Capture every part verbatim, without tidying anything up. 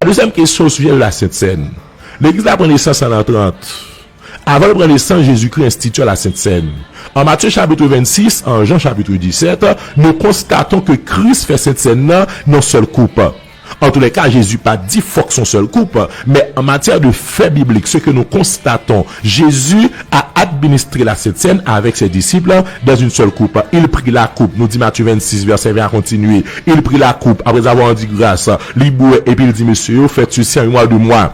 Dezyèm kesyon, au sujet de la Sainte Seine. Legliz la pran nesans an l'an trant. Avan l pran nesans, Jezikri enstitye la Sent Sèn. An Matye chapit vennsis, an Jan chapit disèt, nous constatons que Christ fait Sainte Seine nan yon sèl koup. Antoulèka, Jezi pa t di fòk se yon sèl koup, men an matyè de fè biblik, ce que nous constatons, Jésus a administré la Sainte Seine avec ses disciples dans une seule coupe. Il prit la coupe, nou di Matye vennsis, vèsè ven a kontinye. Il prit la coupe, après avoir rendu grâce, li bwè, epi l di mesye yo, faites ceci en mémoire de moi.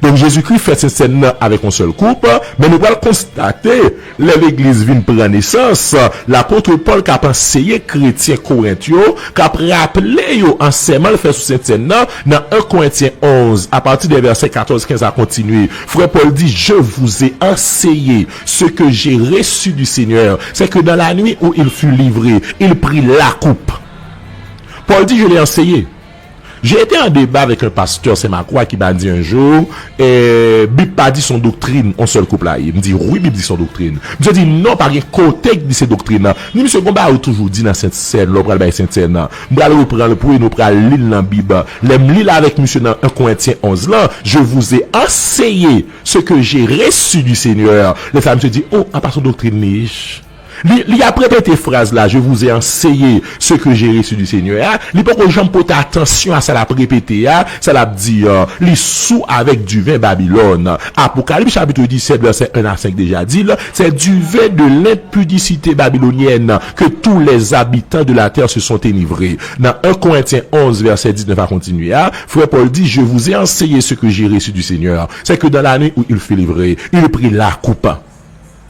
Donk, Jezikri fè Sent Sèn nan avèk yon sèl koup, men nou pral konstate, lè legliz vin pran nesans, lapot Pòl k ap anseye kretyen Korent yo, k ap raple yo ansèyman l fè sou Sent Sèn nan, nan en Korentyen onz, apati de vèsè katòz, kenz a kontinye. Frè Pòl di, Je vous ai enseigné ce que j'ai reçu du Seigneur, c'est que dans la nuit où il fut livré, il prit la coupe. Pòl di, Je l'ai enseigné. J'ai été en débat avec un pasteur Senmakwa ki ba di un jour, eh, Bib pa di se yon doktrin, yon sèl koup la ye. M di, wi, Bib di se yon doktrin. Misye di, non, pa gen kote k di se doktrin nan. Ni misye gon bagay ou toujou di nan Sent Sèn, lè w pral bay Sent Sèn nan. M pral reprann l pou nou pral li l nan Bib. Lè m li l avèk misye nan en Korentyen onz lan, Je vous ai enseigné ce que j'ai reçu du Seigneur. Lè sa, misye di, oh, apa se yon doktrin li ye? Li, li ap repete fraz la, Je vous ai enseigné ce que j'ai reçu du Seigneur a, li poko janm pote atansyon a sa l ap repete a, sa l ap di, euh, li sou avèk diven Babilòn. Apokalips chapit disèt, vèsè en a senk deja di l, c'est du vin de l'impudicité babylonienne que tous les habitants de la terre se sont enivrés. Nan en Korentyen onz, vèsè diznèf a kontinye a, frè Pòl di, Je vous ai enseigné ce que j'ai reçu du Seigneur. C'est que dans la nuit où il fut livré, il prit la coupe.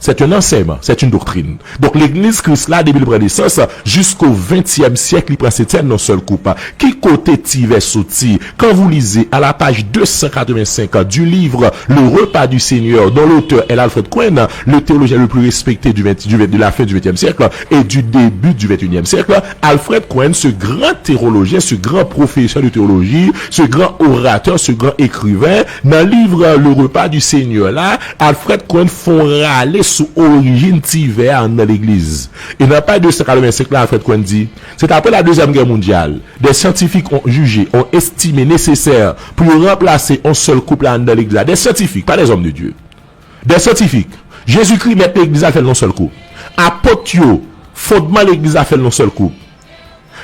C'est un enseignement, c'est une doctrine. Donk, legliz Kris la, depi l pran nesans, jisko ventyèm syèk, li pran Sent Sèn nan sèl koup. Ki kote ti vè soti? Quand vous lisez à la page deux cent quatre-vingt-cinq du livre Le repas du Seigneur, dont l'auteur est Alfred Cohen, le théologien le plus respecté du vingt, du vingt, de la fin du vingtième siècle et du début du vingt et unième siècle, Alfred Cohen, ce grand théologien, ce grand professeur de théologie, ce grand orateur, ce grand écrivain, nan liv Le repas du Seigneur la, Alfred Cohen fè yon rale sou orijin ti vè a anndan legliz. E nan paj de san katrevensenk la, Alfred Cohen di, C'est après la Deuxième Guerre mondiale, des scientifiques ont jugé, ont estimé nécessaire pou yo ranplase yon sèl koup la anndan legliz la. Des scientifiques, pas des hommes de Dieu. Des scientifiques. Jezikri mèt legliz la fè l yon sèl kou. Apot yo, fondman legliz la fè l yon sèl kou.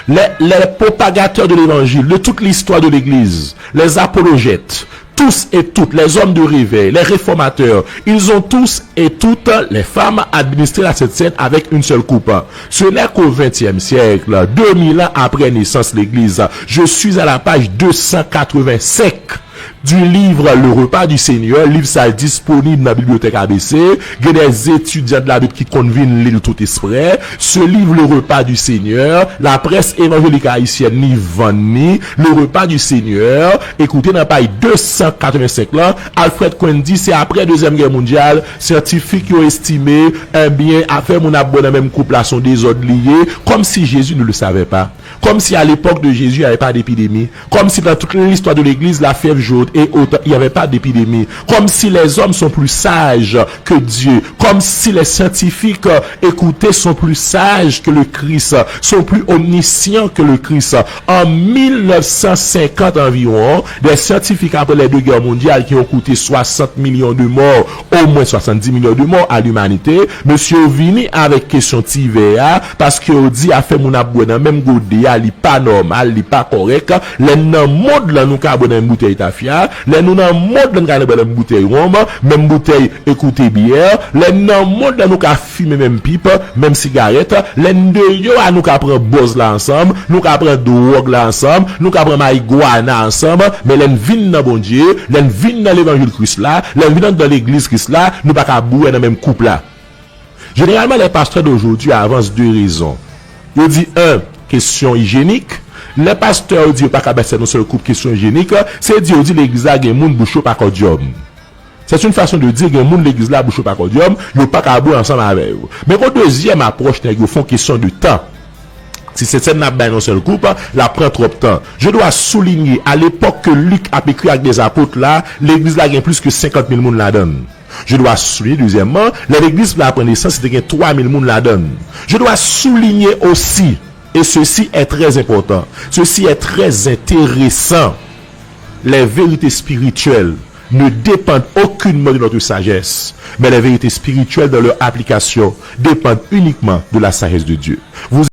Les, les propagateurs de l'évangile, de toute l'histoire de l'Église, les apologètes, tous et toutes, les hommes de réveil, les réformateurs, ils ont tous et toutes, les femmes, administré la Sainte Seine avec une seule coupe. Ce n'est qu'au vingtième siècle, deux mille ans après naissance l'Église, je suis à la page deux cent quatre-vingt-cinq du livre Le Repas du Seigneur, liv sa a disponib nan bibliyotèk A B C, gen des étudiants de la Bible ki konn vin li l tout espre. Ce livre, Le Repas du Seigneur, la presse évangélique haïtienne li vann li, Le Repas du Seigneur, ekoute nan paj de san katrevensenk lan, Alfred Cohen di se apre Dezyèm Gè Mondyal, syantifik yo estime, ebyen, afè moun ap bwè nan menm koup la se yon dezòd li ye, comme si Jésus ne le savait pas. Comme si à l'époque de Jésus, il n'y avait pas d'épidémie. Comme si dans toute l'histoire de l'Église, la fièvre jaune et autres, il n'y avait pas d'épidémie. Comme si les hommes sont plus sages que Dieu. Comme si les scientifiques, euh, écoutés, sont plus sages que le Christ, sont plus omniscients que le Christ. En mille neuf cent cinquante environ, des scientifiques après les deux guerres mondiales qui ont coûté soixante millions de morts, au moins soixante-dix millions de morts à l'humanité, mesye yo vini avèk kesyon ti vè a, paske yo di afè moun ap bwè nan menm gode a, li pa nòmal, li pa kòrèk. Lè n nan mond lan, nou ka bwè nan menm boutèy tafya. Lè nou nan mond lan, nou ka bwè nan menm boutèy wonm, menm boutèy, ekoute, byè. Lè n nan mond lan, nou ka fimen menm pip, menm sigarèt. Lè n deyò a, nou ka pran bòz la ansanm, nou ka pran dwòg la ansanm, nou ka pran mayigwana ansanm. Men lè n vin nan Bondye, lè n vin nan levanjil Kris la, lè n vin anndan legliz Kris la, nou pa ka bwè nan menm koup la. Généralement, les pasteurs d'aujourd'hui avancent deux raisons. Yo di, un, kesyon ijyenik. Lè pastè yo di yo pa ka bay sèl yon sèl koup kesyon ijyenik, se di yo di legliz la gen moun bouch yo pa kòdyòm. C'est une façon de dire gen moun legliz la bouch yo pa kòdyòm, yo pa ka bwè ansanm avè yo. Men gon dezyèm apwòch nèg yo fè yon kesyon de tan. Si se sèn n ap bay nan yon sèl koup, l ap pran twòp tan. Je dois souligner, à l'époque que Luc ap ekri Actes des Apôtres la, legliz la gen plis ke senkant mil moun ladan l. Je dois souligner, deuxièmement, lè legliz la pran nesans, se te gen twa mil moun ladan l. Je dois souligner aussi, et ceci est très important, ceci est très intéressant, Les vérités spirituelles ne dépendent aucunement de notre sagesse, mais les vérités spirituelles dans leur application dépendent uniquement de la sagesse de Dieu. Vous